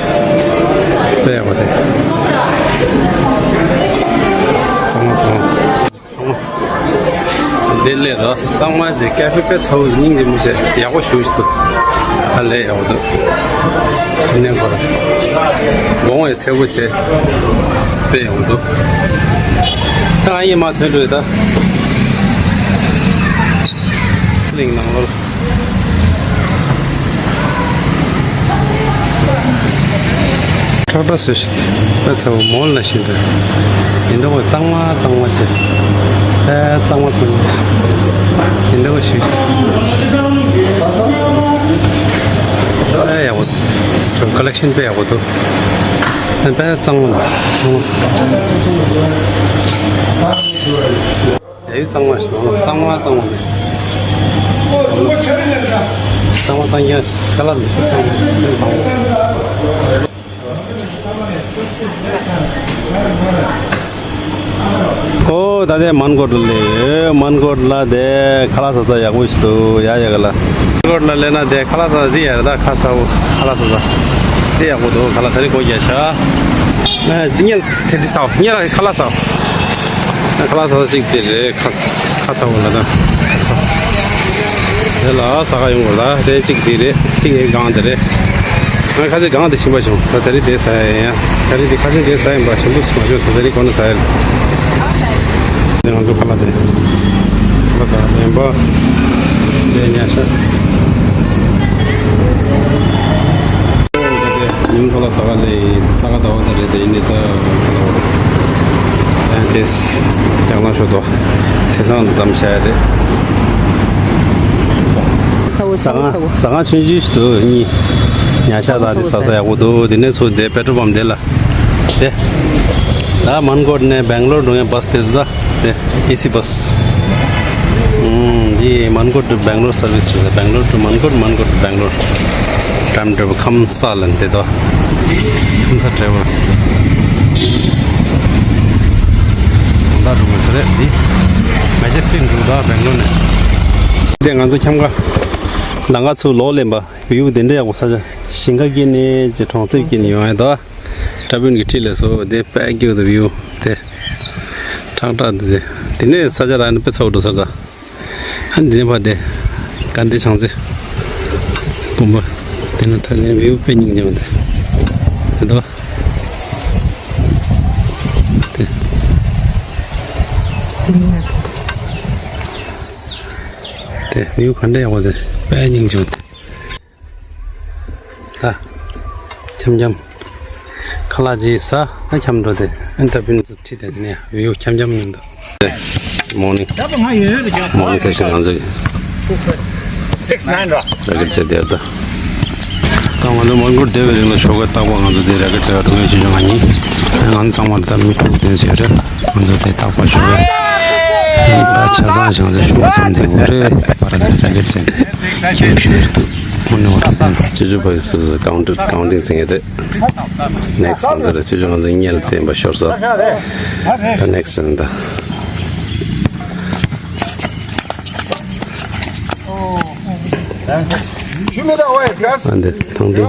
དཔེ་ཡག་པོ་དེ། གཙང་མ་གཙང་མ། དེ་ལས་ལ་གཙང་མ་ཞིག་ཀ་ཕེ་དཔེ་ཚ་བོ་སྙིང་རྗེ་མོ་ཞིག་ཡག་པོ་ཞུ་ཞིག་འདུག་ཨ་ལས་ཡག་པོ་འདུག་ནས་ཁོ་ར་གོང་བའི་ཚེ་བོ་ཞིག་དཔེ་ཡག་པོ་འདུག་ད་ང་ཡིན་མ་ཐོན་འགྲོ་ཡི་ད། གླིང་ནང་ལོགས། ཁྲག་ཁྲག་བཟོས་ཤིག་དཔེ་ཚ་བོ་མོལ་ལ་ཤིན་ཏུ། ཡིན་འདུག་གཙང་མ་གཙང་མ་བྱས། ཨེ་གཙང་མ་གཙང་མ། ཡིན་འདུག་ཞུ། ཨེ་ཡག་པོ། ཀོ་ལེག་ཤན་དཔེ་ཡག་པོ་འདུག་དཔེ་གཙང་མ་གཙང་མ། ཡ་ཡི་གཙང་མ་ཞིག་དང་གཙང་མ་གཙང་མ་རེད། གཙང་མ་གཙང་རྐྱང་ཅ་ལག་མི་འདུག་ཨོ་ད་ལྟའི་མན་གོ་ལ་སླེབས། མན་གོ་ལ་དེ་ཁ་ལག་ཟ་ས་ཡག་པོ་ཞིག་འདུག་ཡ་ཡ་ག་ལ། མན་གོ་ལ་སླེབས་ན་དེ་ཁ་ལག་ཟ་ས་དེ་ཡ་རེད། ད་ཁ་ཚ་བོ་ཁ་ལག་ཟ་ས་དེ་ཡག་པོ་འདུག་ཁ་ལག་ད་རེས་སྒོ་རྒྱག་ཤག་ཨ་ཉལ་དེ་འདྲ་ཟ་བ་ཉལ་ཁ་ལག་ཟ་བ། ཁ་ལག་ཟ་ས་ཞིག་དེ་རེད། ཁ་ཁ་ཚ་བོ་ལ་ད། དེ་ལ་ཟ་ག་ཡོང་དགོས་ལ། དེ་གཅིག་དེ་རེད། གཅིག་ཨེ་སྒང་དེ་རེད། ང་ཁ་ཚ་སྒང་དེ་ཞིམ་པ་བྱུང་། ད་ད་རེས་དེ་ཟ་ཡ་ཡིན་ཡ། ད་རེས་དེ་ཁ་ཚ་དེ་ཟ་ཡིན་པ་ཞིམ་པོ་མ་བྱུང་། ད་ད་རེས་གོ་ན་ཟ་ཡ་རེད། དེ་ང་ཚོ་ཁ་ལག་དེ་ཁ་ལག་ཟ་ལེན་པ་དེ་ཉལ་ཤག་ཉིན་ཁོ་ལ་ས་ག་ལས་ས་ག་ཟླ་བ་དང་རེད་དེ་ཡིན་ནི་ད་ཁ་ལ་བ་ཡང་དེས་ཀྱང་ལ་ཤོ་དོ་ཚེ་སང་འཛམ་བྱ་ཡ་རེད། ཚ་བོ་ས་ཚ་བོ་ག་ས་ག་ཆུང་ཆུང་ཞིག་ཏུ་གཉིས་ཉ་ཤ་དང་དེ་ས་ས་ཡག་པོ་འདུག་དེ་ནས་ཚུར་དེ་པེ་ཊོལ་པམ་དེ་ལ་དེ་ད་མན་གོར་ནས་སྦེང་ལོར་འགྲོ་མཁན་བྷ་སི་དེ་ད། དེ་ཨེ་སི་བྷ་སི། ཨུམ། འདི་མན་གོར་ཊུ་སྦེང་ལོར་སར་བིས་རེད་ཟེར། སྦེང་ལོར་ཊུ་མན་གོར། མན་གོར་ཊུ་སྦེང་ལོར། ཊའིམ་ཊེ་བལ་ཁམ་ས་ལན་དེ་དོ། ཁམ་ས་ཊེ་བལ། ད་འགྲོ་མི་ཚོ་རེད་འདི། མེ་ཇེ་སི་ཊིག་འགྲོ་ད་སྦེང་ལོར་ནས། དེ་ང་ཚོ་འཁྱམ་ག་ལམ་ཁ་ཚུར་ལོག་ལེན་པ། བིའུ་དེ་འདྲ་ཡག་པོ་ས་ཆ་ཞིང་ཁ་སྐྱེ་ནས་ཀྱི་གྲོང་གསེབ་སྐྱེ་ནས་ཡོང་ཡ་དོ། ཊ་བུན་གྱི་ཁྲིད་ལས་སོ་དེ་དཔེ་སྐྱིད་དུ་བིའུ་དེ། ཁྲག་ཁྲག་དེ་དེ་ནས་ས་ཆ་ར་ནི་དཔེ་ཚ་བོ་འགྲོ་ས་རེད་ད། ཨ་འདི་ནས་ཕར་དེ་དགའ་ལྡན་བྱང་རྩེ་དགོན་པ་དེ་ནས་ཐ་ཆེན་བིའུ་དཔེ་སྙིང་རྗེ་བ་དེ་དེ་དོ། དེ་དེ་བིའུ་ག་འདྲ་ཡག་པོ་དེ་དཔེ་སྙིང་རྗེ་བ་དེ། ད། འཁྱམ་འཁྱམ། ཁ་ལག་ཅིག་ཟ། ཨ་འཁྱམ་འགྲོ་དེ། ཨ་ད་པིན་ཚོ་ཁྲིད་དེ་དེ་ནས་བིའུ་འཁྱམ་འཁྱམ་མཉམ་དུ། མོར་ནིང་། མོར་ནིང་སེ་ཤན་ང་ཚོ་རེ་ཀེ་ཊི་བྱས་དེར་ད། ད་ང་ཚོ་མོན་གྷོར་བསྡད་པའི་རིང་ལ་ཞོགས་ཀས་རྟག་པར་ང་ཚོ་དེ་རེ་ཀེ་ཊི་བྱས་པ་དུང་བའི་ཆུ་ཆུ་ང་གཉིས། ང་ཚོ་ཚང་མ་ད་མི་དྲུག་དེ་ཚོ་རེད། ང་ཚོ་དེ་རྟག་པར་ཞོགས་ཀས། ད་ཆ་ཚང་ཞིག་ང་ཚོ་ཞོགས་པ་ཙམ་དེ་འགོ་རེད་པར་དེ་རེ་ཀེ་ཊི་བྱས་ནས་ཁྱེར་ཞོགས་ཀས་འདུག་མོ་ནི་འོ་ཐུག་ཏན། ཅོ་ཅོ་ཕ་གི་སི་སི་ཀའུན་ཊར་ཀའུན་ཊིང་ཟེར་ངེས་རེད། ནེག་སི་ང་ཚོ་རེད། ཅོ་ཅོ་ང་ཚོ་བརྙན་བཙན་པ་ཤོར་ས། ད་ནེག་སི་རེད་ད། ཨ་འདི་ཐང་འདི།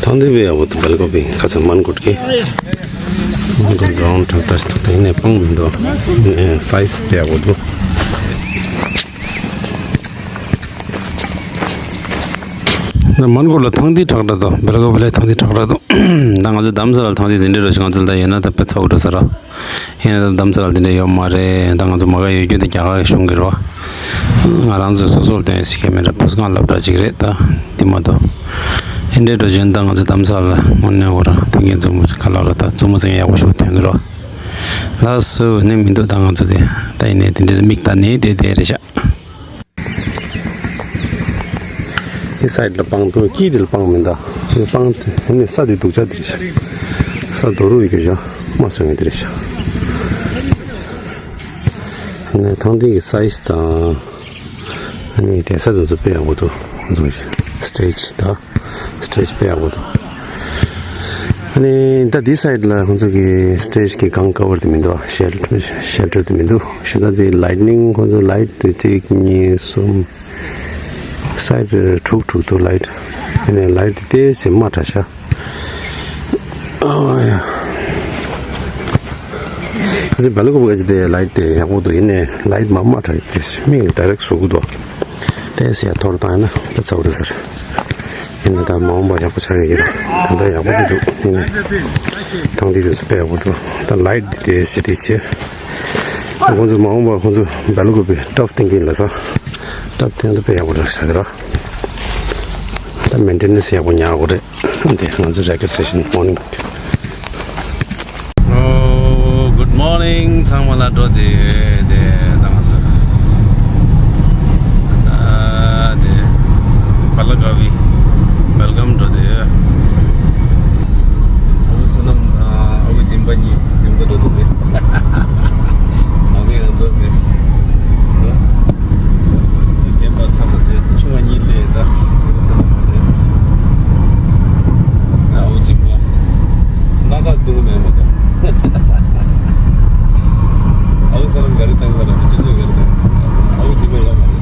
ཐང་འདི་བས་ཡག་པོ་འདུག་བེལ་ཀོབ་པི་ཁ་ཚ་མན་གྷོ་གི། མན་གྷོ་རོང་ཐང་ད་ཐུག་ཏན་ནས་སྤང་མི་འདུག་ཨེ་སའི་ཛི་དཔེ་ཡག་པོ་འདུག་ན་མན་གྷོ་ལ་ཐང་འདི་དྲག་དྲག་འདུག་བེལ་ཀོབ་པི་ལ་ཐང་འདི་དྲག་དྲག་འདུག་ད་ང་ཚོ་དྷ་རམ་ས་ལ་ཐང་འདི་འདི་འདྲ་རེད་ཤག་ང་ཚོ་ལ་ད་ཡོད་ན་ད་དཔེ་ཚ་བོ་འགྲོ་ས་ར། ཡིན་ན་ད་དྷ་རམ་ས་ལ་འདི་འདྲ་ཡོད་མ་རེད། ད་ང་ཚོ་མ་ག་ཡོད་རྒྱུ་དེ་རྒྱ་གར་གཞུང་གི་རེད་བ། ང་རང་ཚོས་སོ་སོར་སྟོན་ཤེས་མེད་ར་བུ་སྒང་སློབ་གྲྭ་ཅིག་རེད་ད། འདི་མ་གཏོགས། ཨིན་འདྲའི་འགྲོ་བཞིན་ད་ང་ཚོ་དྷ་རམ་ས་ལ་དངོས་གནས་འོ་ར་ཐོན་མཁན་མཛུབ་མོ་ཁ་ལག་ར་ད་མཛུབ་མོ་ཚན་ཡག་པོ་ཞིག་ཐོན་གི་རོ། ལགས་སོ་ནི་མི་འདུག་ད་ང་ཚོ་དེ་ད་ཡིན་ནའི་དེ་འདྲའི་མིག་ད་ནི་དེ་དེ་རེད་ཤག་འདི་སའི་ཌི་ལ་སྤང་འདུག་དཀྱིལ་དེ་ལ་སྤང་མི་འདུག་དེ་སྤང་དེ་ནི་ས་དེ་སྡུག་ཅག་དེ་རེད་ཤག་ས་རྡོ་རུ་ཡི་གེ་ཤག་མ་སོང་ཡ་དེ་རེད་ཤག་ནི་ཐང་འདི་གི་སའི་ཛི་དང་། ཨ་ནི་དེ་ས་དེ་ཚོ་དཔེ་ཡག་པོ་འདུག་ང་ཚོ་སི་ཊེ་ཇི་ད། སི་ཊེ་ཇི་དཔེ་ཡག་པོ་འདུག་ཨ་ནི་ད་འདི་སའིཌ་ལ་ཁོང་ཚོ་གི་སི་ཊེ་ཇི་གི་གང་ཀ་ཝར་དེ་མི་འདུག་ཤེལ་ཤེལ་ཊར་དེ་མི་འདུག་ཤེལ་ཊར་དེ་ལའི་ཊི་ནིང་ཁོང་ཚོ་ལའི་ཊི་དེ་གཅིག་གཉིས་གསུམ། སའིཌ་དྲུག་དྲུག་འདུག་ལའི་ཊི། ཨ་ནི་ལའི་ཊི་དེ་ཏོག་ཙམ་དམའ་དྲགས་ཤག་ཨོ་ཡ། ཁོང་ཚོ་སྦེལ་ཀོབ་གི་དེ་ལའི་ཊི་དེ་ཡག་པོ་འདུག་ཡིན་ནའི་ལའི་ཊི་མ་དམའ་དྲགས་ཡོད་དེ་མིག་ཌའི་རེག་བཟོ་གི་འདུག་ཏོག་ཙམ་ཡར་མཐོ་རུ་བཏང་ཡ་ན་ད་ཚ་བོ་རེད་ཟེར། ཡིན་ནའི་ད་མ་འོངས་པ་ཡག་པོ་ཆགས་ཀྱི་ཡོད་རེད། ད་ལྟ་ཡག་པོ་འདུག་འདུག་ཡིན་ནའི་ཐང་འདི་དེ་ཚོ་དཔེ་ཡག་པོ་འདུག་ད་ལའི་ཊི་འདི་དེ་ཞི་བདེ་ཆེ། ཁོང་ཚོ་མ་འོངས་པ་ཁོང་ཚོ་སྦེལ་ཀོབ་གི་ཊོབ་ཐིང་ཀིང་ལ་ས་ཊོབ་ཐིང་དུ་དཔེ་ཡག་པོ་རེད་ཟེར་གི་རེད། ད་མེན་ཊེ་ནེན་སི་ཡག་པོ་ཉར་དགོས་རེད། འདི་ང་ཚོ་རེ་ཀོཌ་སེ་ཤན་མོར་ནིང་། ཨོ། གུཌ་མོར་ནིང་ཚང་མ་ལ་འགྲོ་དེ་དེ་ད་ང་ཚོ་ད་དེ་བ་ལ་ག་བི་ཝེལ་ཀམ་འགྲོ་དེ། ཨ་བུ་བསོད་ནམས་དང་ཨ་བུ་སྦྱིན་པ་གཉིས་མཉམ་དུ་འགྲོ་དེ་དེ། ཨ་མའི་ང་ཚོ་དེ། རྒན་པ་ཚང་མ་དེ་ཆུང་བ་གཉིས་སླེབས་ད་ཡོད་ས་ནང་ཚེ། ཨའུ་ཅིག་པ། སྣ་ཁ་བཏུང་མེད་མ་ད། ཨའུ་ས་རང་ག་རེ་བཏང་བ་ར་ཅི་ཚོད་ག་རེ་བཏང་། ཨའུ་ཅིག་པ་ཡོད་མ་རེད།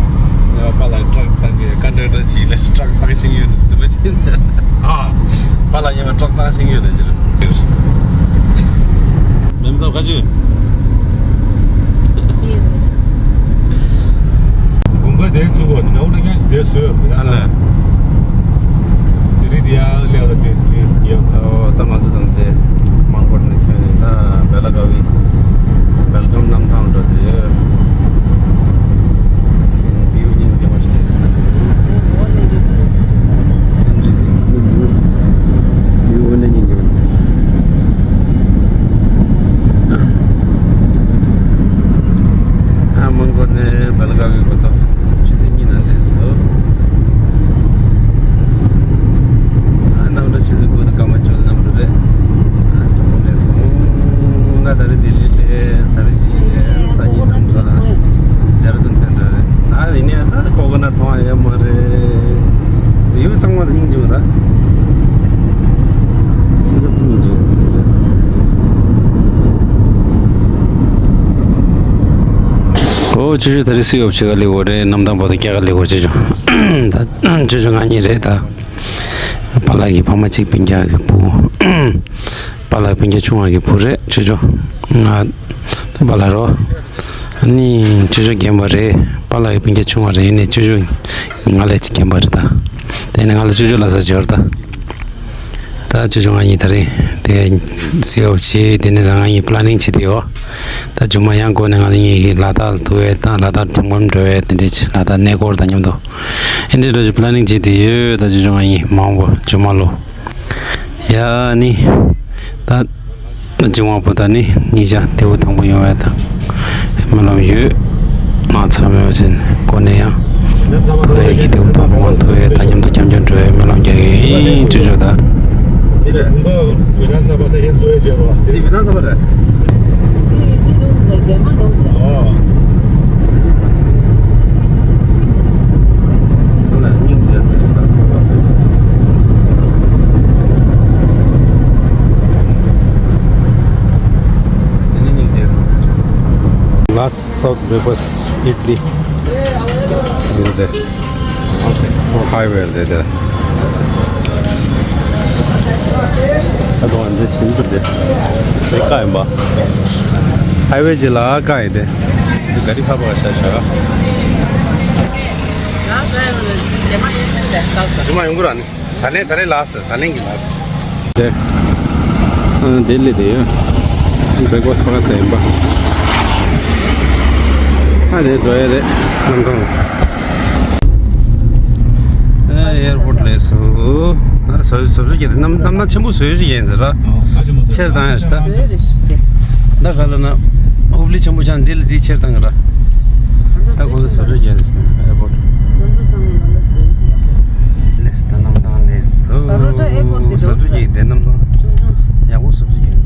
ངས་པ་ལ་ཊྲག་བཏང་གི་ཀན་ཌག་ཊར་ཅིག་ལ་ཊྲག་བཏང་ཤིང་ཡོད་དུ་མ་ཕྱིན། ཨ། པ་ལ་ངས་པ་ཊྲག་བཏང་ཤིང་ཡོད་ལ་ཅི་རེད། མེམ་ཚ་བ་ཁ་ཆུ། དགུན་ཁ་དེ་ཚུགས་པ་ནི་ནའུ་ལ་ཀྱང་དེ་བཟོས་ཡོད་མི་ཨ་ལས། དེ་རིགས་དེ་ཡང་ལས་ལ་མེད་དེ་ཡོད། ཨོ་ད་ང་ཚོ་དང་དེ་མང་པོ་ནས་ཐོན་ནས་ད་བེ་ལ་ཀ་བི་ཝེལ་ཀམ་གནམ་ཐང་འགྲོ་དེ་ཡོད། དེ་སིན་བིའུ་སྙིང་རྗེ་མོ་ཞིག་རེད། སེམས་ཀྱི་སྙིང་རྗེ་མོ་ཞིག་བིའུ་ནི་སྙིང་རྗེ་མོ་ཞིག་ཨ་མོན་གྷོ་ནས་བེ་ལ་ཀ་བི་བར་དུ་ཆུ་ཚོད་གཉིས་ནང་སླེབས་སོང་། ཨ་གནམ་གྲུ་ཆུ་ཚོད་དགུ་དང་སྐར་མ་བཅུ་ལ་གནམ་གྲུ་རེད། ཨ་དེ་མོ་སླེབས་སོང་། ང་ད་རེས་ལྡི་ལི་སླེབས། ད་རེས་ལྡི་ལི་སླེབས། སང་ཉིན་དང་ས་ལ་ལྡེ་ར་ལྡུན་ཐོན་འགྲོ་རེད། ཨ་ཡིན་ནའི་ད་ཀོ་ཀོ་ནཊ་མཐོང་ཡ་ཡོད་མ་རེད། ཡུལ་གཙང་མ་དང་སྙིང་རྗེ་མོ་ད། ས་ཆ་སྙིང་རྗེ་ས་ཆ། ཨོ་ཅོ་ཅོ་ད་རེས་སི་ཡོབ་ཆེ་ག་ལེ་གོ་རེད། གནམ་ཐང་བར་དུ་སྐྱ་ག་ལེ་གོ་ཅོ་ཅོ། ད་ཅོ་ཅོ་ང་གཉིས་རེད་ད། པཱ་ལགས་ཀྱི་ཕ་མ་གཅིག་སྤུན་ཀྱག་གི་བུ། པཱ་ལགས་སྤུན་ཀྱག་ཆུང་བ་གི་བུ་རེད་ཅོ་ཅོ། ང་ད་པཱ་ལགས་རོ། ནི་ཅོ་ཅོ་རྒན་པ་རེད། པཱ་ལགས་ཀྱི་སྤུན་ཀྱག་ཆུང་བ་རེད། ཡིན་ནའི་ཅོ་ཅོ་ང་ལས་ཅིག་རྒན་པ་རེད་ད། དེ་ནི་ང་ལ་ཅོ་ཅོ་ལབ་ས་འབྱོར་ད། ད་ཅོ་ཅོ་ང་གཉིས་ད་རེས་དེ་སི་ཡོབ་བྱས། དེ་ནས་ད་ང་གཉིས་པི་ལ་ནིང་བྱེད་དེ་ཡོད། ད་རྗེས་མ་ཡང་སྒོ་ནས་ང་གཉིས་ཀྱིས་ལ་དྭགས་ལ་ཐུག་ཡས་དང་ལ་དྭགས་ཐེམ་སྐས་འགྲོ་ཡས་དེ་འདྲས་བྱས། ལ་དྭགས་གནས་སྐོར་དང་མཉམ་དུ་ཨེ་འདྲས་འགྲོ་རྒྱུ་པི་ལ་ནིང་བྱེད་དེ་ཡོད། ད་ཅོ་ཅོ་ང་གཉིས་མ་འོངས་པ་རྗེས་མ་ལོ་ཡ་ནི་ད། ད་ཅི་མ་པོ་ད་ནི་ཉིན་ཞག་དེའུ་དང་པོ་ཡོང་བ་དང་སྨོན་ལམ་ཡོད། ང་ཚང་མས་བྱིན་གོ་ནས་ཡང་ཁོ་ཡ་གི་དེའུ་དང་པོ་ང་ཐུག་ཡས་ད་མཉམ་དུ་འཁྱམ་འཁྱམ་འགྲོ་ཡས་སྨོན་ལམ་རྒྱག་གི་ཡིན་ཅོ་ཅོ་ད། Last South Breakfast Italy. འདི་དེ་ཧའི་ཝེ་རེད་དེ། ད་དུང་འདི་བཞིན་དུ་དེ་དེ་ཀ་ཡིན་པ། ཧའི་ཝེ་ཅི་ལ་ཀ་ཡིན་དེ། འདི་ག་རི་ཕ་པ་ཤ་ཤ། ཇུ་མ་ཡོང་གི་ར་ནི། ད་ལན་ད་ལན་ལ་ད་ལན་གྱི་ལ་སོ། དེ། ཨ་ལྡི་ལི་དེ་ཡོད། བྷེག་ཕ་སི་ཕ་ག་ཟེ་ཡིན་པ། ཨ་དེ་འགྲོ་ཡ་རེད། གནམ་ཐང་། ཨ་ཨེར་པོར་ཊི་ལས་སུ། ཨ་བཟོ་བཟོ་བཟོ་བྱས་ཏེ་གནམ་གནམ་ཐང་ཆེན་པོ་བཟོ་བྱས་ཡིན་ཟེར་ར། ཆེར་བཏང་ཡ་ཞིག་ད། ད་ག་ལ་ན། ཧུབ་ལི་ཆེན་པོ་ཆགས་ལྡི་ལི་དེ་ཆེར་བཏང་གི་ར། ད་ཁོང་ཚོ་བཟོ་བཟོ་བྱས་ཏེ་ཨེར་པོར་ཊི། ལེ་སི་ཏ་གནམ་ཐང་ལས་སོ། ས་རོ་ཏྲ་ཨེར་པོར་ཊི་དེ་ས་འདྲ་ཚོ་ཅིག་དེ་གནམ་ཐང་། ཡག་པོ་ས་འདྲ་ཅིག་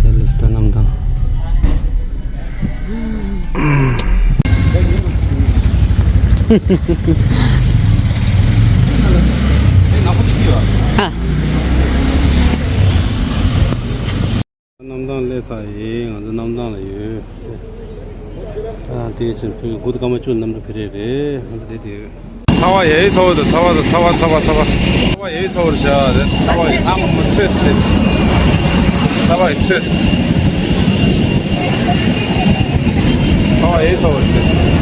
དེ་ལེ་སི་ཏ་གནམ་ཐང་། ཨ། ཚ་ཡིན། ང་ཚོ་གནམ་ཐང་ལ་ཡོད། ཨ་དེ་ཕྱིན་ཕུལ་གུ་དུ་སྐར་མ་བཅུ་གནམ་གྲུ་ཕེ་རེ་རེད། ང་ཚོ་དེ་དེ་ཡོད། ཚ་བ་ཡའི་ཚ་བ་དང་ཚ་བ་དང་ཚ་བ་ཚ་བ་ཚ་བ། ཚ་བ་ཡའི་ཚ་བ་རེད་ཤག་ཚ་བ་ཡི་ཚ་བ་མ་ཚོས་ཏེ། ཚ་བ་ཡི་ཚོས། ཚ་བ་ཡའི་ཚ་བ་རེད།